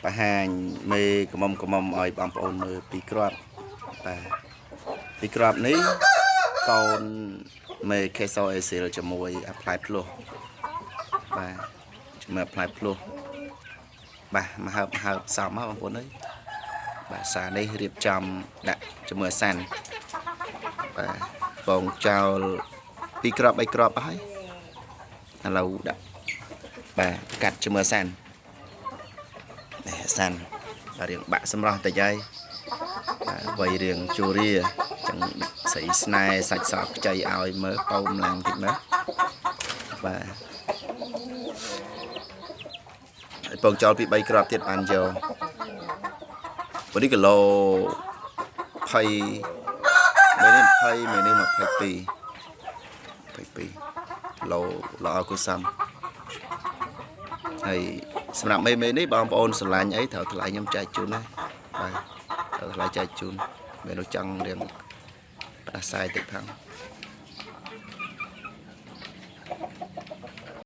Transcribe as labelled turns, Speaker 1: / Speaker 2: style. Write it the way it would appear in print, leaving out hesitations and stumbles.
Speaker 1: បង្ហាញមេកមុំកមុំឲ្យបងប្អូនមើលពីរគ្រាប់បាទពីរគ្រាប់នេះកូនមេខេសអេស៊ីលជាមួយអាផ្លែភ្លោះបាទជាមួយអាផ្លែភ្លោះបាទមកហើបហើបសំហ៎បងប្អូនអើយបាទសារនេះរៀបចំដាក់ជាមួយអាសាន់បាទបងចោលពីរគ្រាប់បីគ្រាប់ហើយឥឡូវដាក់បាទកាត់ជាមួយអាសាន់នេះអាសាន់បាទរៀងបាក់សម្រស់តិចហើយបាទវៃរៀងជូរាចឹងដាក់ស្រីស្នេហ៍សាច់សក់ខ្ចីឲ្យមើលប៉ោមឡើងតិចមើលបាទហើយពងចោលពី3គ្រាប់ទៀតបានយកព្រោះនេះគីឡូ20មេនេះ20មេនេះ22 22គីឡូល្អគួរសមហើយសម្រាប់មេមេនេះបងប្អូនស្រឡាញ់អីត្រូវថ្លៃខ្ញុំចែកជូនណាបាទត្រូវថ្លៃចែកជូនមេនោះចង់រៀងផ្ដាសាយតិចផង